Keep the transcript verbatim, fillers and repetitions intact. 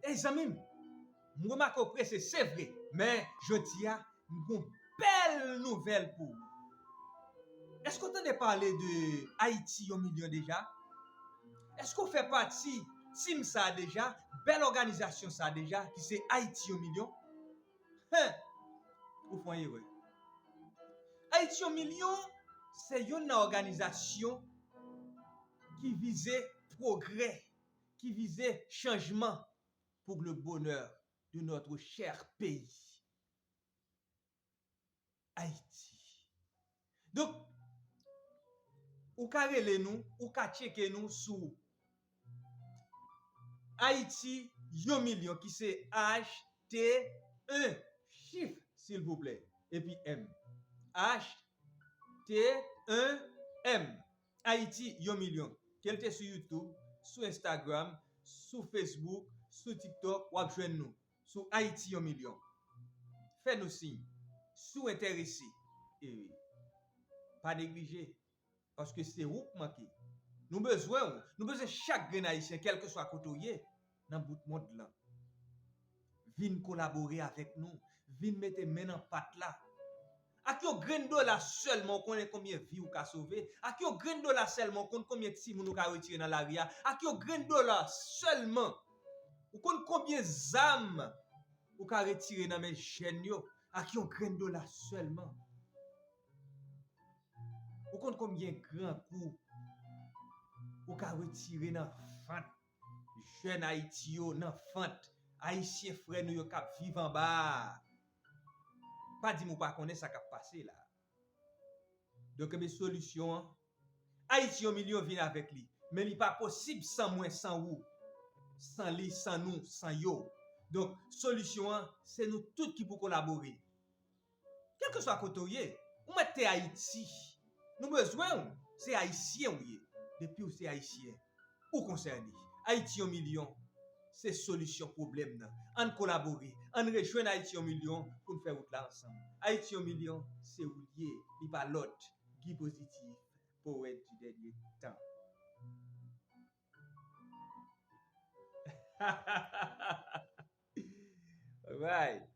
Ey zanmi m, m remake w prese, se vre, men jodi a, m gon bèl nouvèl pou ou. Èske w tande pale de Ayiti yon milyon deja? Èske w fè pati tim sa a deja, bèl òganizasyon sa a deja, ki se Ayiti yon milyon? Hen! Ou fè yon erè. Ayiti yon milyon se youn nan òganizasyon ki vize pwogrè, ki vize chanjman pour le bonheur de notre cher pays, Ayiti. Donk, ou ka rele nou, ou ka tcheke nou sou Ayiti yon milyon, ki se H T en, chif, silvouplè, epi M. H T en M. Ayiti yon milyon. Ke l te sou YouTube, sou Instagram, sou Facebook, sou TikTok, w ap jwenn nou sou Ayiti yon milyon. Fè nou siy si w enterese. E pa neglije, paske se ou k manke. Nou bezwen w. Nou bezwen chak grenn Ayisyen, kèlkeswa kote w ye, nan bout mond lan. Vin kolabore avèk nou. Vin mete men nan pat la. Ak yon grenn dola sèlman, ou konnen konbyen vi ou ka sove? Ak yon grenn dola sèlman, ou konn konbyen timoun ou ka retire nan lari a? Ak yon grenn dola sèlman, ou konn konbyen zam ou ka retire nan men jèn yo? Ak yon grenn dola sèlman, ou konn konbyen gran kou ou ka retire nan vant jèn Ayiti yo, nan vant Ayisyen frè nou yo k ap viv anba a? Pa di m ou pa konnen sa k ap pase la. Donk, ebyen, solisyon an, Ayiti yon milyon vin avèk li. Men li pa posib san mwen, san ou, san li, san nou, san yo. Donk, solisyon an, se nou tout ki pou kolabore. Kèlkeswa kote w ye, ou mèt te Ayiti. Nou bezwen w. Se Ayisyen w ye. Depi w se Ayisyen, ou konsène. Ayiti yon milyon, se solisyon pwoblèm nan. Ann kolabore, ann rejwenn Ayiti yon milyon pou n fè wout la ansanm. Ayiti yon milyon, se ou l ye, li pa lòt. Guy Positif, powèt di dènye tan. Alright.